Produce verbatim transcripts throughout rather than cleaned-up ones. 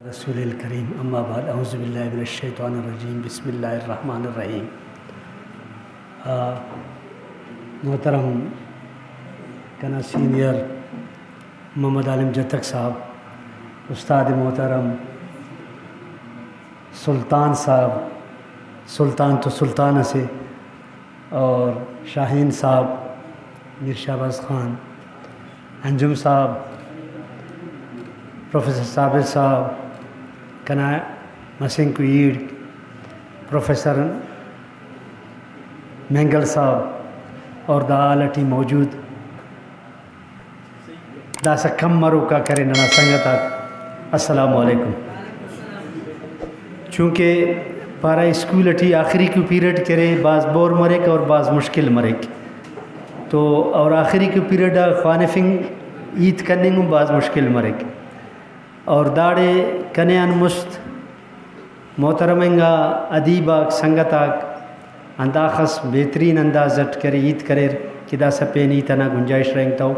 رسول الکریم، اما بعد، اعوذ باللہ من الشیطان الرجیم، بسم اللہ الرحمن الرحیم۔ آ، محترم کنا سینئر محمد عالم جتک صاحب، استاد محترم سلطان صاحب، سلطان تو سلطان اسے، اور شاہین صاحب، میر شہباز خان، انجم صاحب، پروفیسر صابر صاحب، کنا مسنکو ایڑ پروفیسر مینگل صاحب اور دا ہال ٹی موجود داسہ کم مروکا کرے ننا سنگت آک، السلام علیکم۔ چونکہ پارہ اسکول ٹی آخری کو پیریڈ کرے، بھاز بور مریک اور بھاز مشکل مریک۔ تو اور آخری کو پیریڈ آ خوانفنگ، ہیت کننگ ہم بھاز مشکل مریک۔ اور داڑے کنے آن مست محترم انگا ادیب آک، سنگت آک ہنداخس بہترین انداز اٹ کرے، ہیت کریر کہ داسہ پین ہیت انا گنجائش رہینگتو۔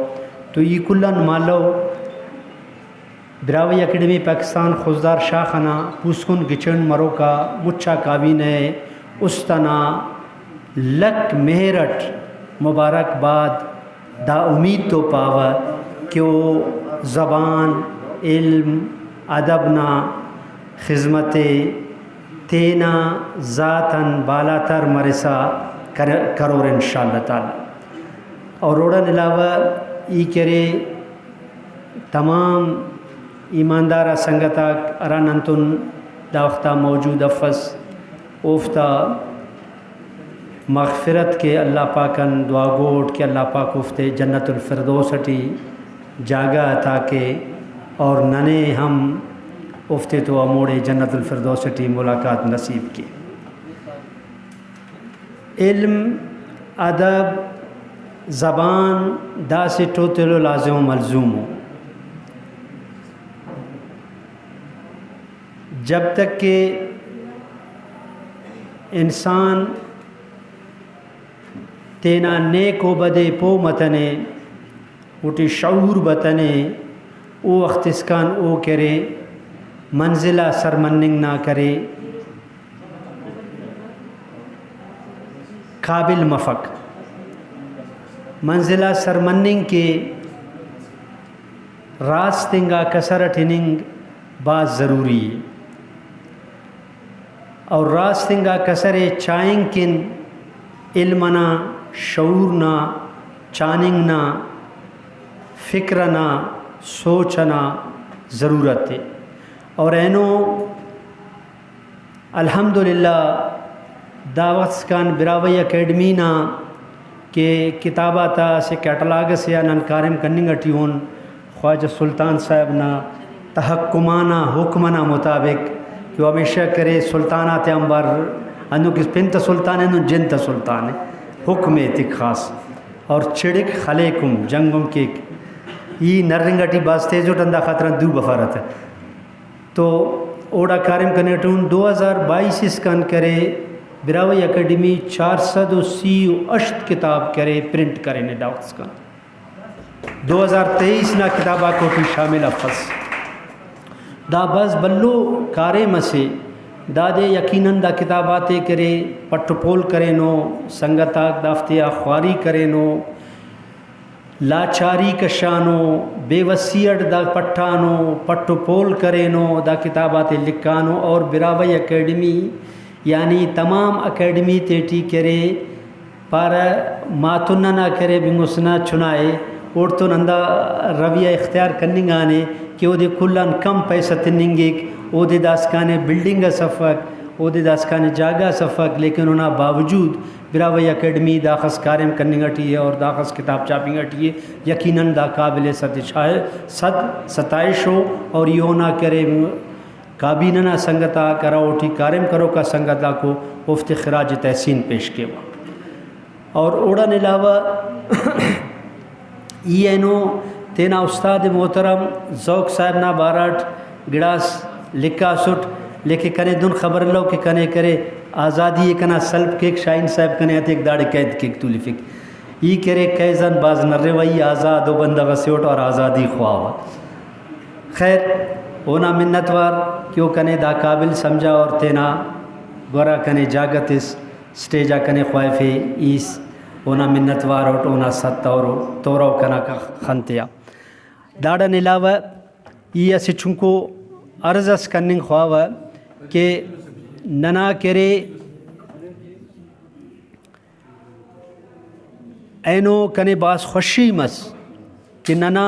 تو ای کل آن مالو براہوئی اکیڈمی پاکستان خضدار شاخ انا پوسکن گچین مروکا مچا کابینہ ءِ، است انا لکھ مہر اٹ مبارکباد، دا امید تو پاوہ کہ او زبان، علم، ادب نا خذمت ءِ تینا ذات آن بالاتر مرسا کر-، کرور انشاءاللہ تعالی۔ اور اوڑان علاوہ ای کہ ارے تمام ایماندار آ سنگت آک ہرا ننتون دا وختا موجود افس، اوفتا مغفرت کے اللہ پاک آن دعا گوٹ کہ اللہ پاک اوفتے جنت الفردوس ٹی جاگہ عطا کے، اور ننے ہم اوفتے تو ہموڑے جنت الفردوس ٹی ملاقات نصیب کے۔ علم، ادب، زبان داسہ ٹوتلو لازم و ملزوم ءِ۔ جب تک کہ انسان تینا نیک و بد ءِ پہہ متنے، اوٹی شعور بتنے، او وخت اسکان او کرے، منزل آ سر مننگ نا کرے قابل مفک۔ منزل آ سر مننگ کہ راست انگا کسر اٹ ہننگ بھاز ضروری ءِ۔ اور راست انگا کسر ءِ چائنگ کن علم انا، شعور نا، چاننگ نا، فکر انا، سوچ انا ضرورت ءِ۔ اور اینو الحمدللہ دا وخت اسکان براہوئی اکیڈمی نا کہ کتاب آتا اسہ کیٹلاگ اسے آ نن کاریم کننگ اٹی اُن، خواجہ سلطان صاحب نا تحکمانہ حکم انا مطابق کہ او ہمیشہ کرے سلطان آتے آنبار، ہندن کہ پن تہ سلطان ءِ، ہندن جند تہ سلطان ءِ، حکم ایتک خاص، اور چڑک خلیک ہم، جنگ ہم کیک۔ ای نرنگ اٹی بھاز تیز اٹ، ہندا خاطران دو بفارہ تہ۔ تو اوڑا کاریم کنیٹون۔ دو ہزار بائیس اسکان کرے براہوئی اکیڈمی چار سد و سی و ہشت کتاب کرے پرنٹ کرینے دا وخت اسکان۔ دو ہزار تئیس نا کتاب آک اوٹی شامل افس۔ دا بھاز بھلو کاریم اسے۔ دادے یقیناً دا کتاب آتے کرے پٹ و پول کرینو، سنگت آک دافتے آ خواری کرینو، لاچاری کشانو، بے وسی اٹ دا پٹھانو، پٹ و پول کرینو، دا کتاب آتے لکھانو۔ اور براہوئی اکیڈمی یعنی تمام اکیڈمی تیٹی کرے، پارہ ماتن ئنا کرے بنگس نا چنائے، اوڑتون ہندا رویہ اختیار کننگانے کہ اودے کل آن کم پیسہ تننگک، اودے داسکان ءِ بلڈنگ اس افک، اودے داسکان ءِ جاگہ اس افک، لیکن اونا باوجود براہوئی اکیڈمی داخس کاریم کننگ اٹی ءِ اور داخس کتاب چھاپنگ اٹی ءِ، یقیناً دا قابل ست شاہ-، صد ستائش ءُ۔ اور ای اونا کرے کابینہ نا سنگت آک، ہرا اوٹی کاریم کروکا سنگت آکو، اوفتے خراج تحسین پیش کیوہ۔ اور اوڑان علاوہ ای اینو تینا استاد محترم ذوق صاحب نا بارہ اٹ گڑاس لکھاسٹ، لیکن کنے دن خبر الو کہ کنے کرے آزادی ءِ کنا سلب کیک، شاہین صاحب کنے ہتیک داڑے قید کیک تولفک۔ ای کرے قیض آن بھاز نرے و ای آزاد و بندغ اسے اٹ اور آزادی خواہ و۔ خیر، اونا منت وار۔ کہ او کنے دا قابل سمجھا اور تینا گورا کنے جاگہ تس، اسٹیج آ کنے خواہفے، ایس اونا منت وار اٹ، اونا ست اور تورو کنا خن تیا۔ داڑان علاوہ ای اسہ چنکو عرض اس کننگ خواوہ کہ ننا کہ ارے اینو کنے بھاز خوشی مس کہ ننا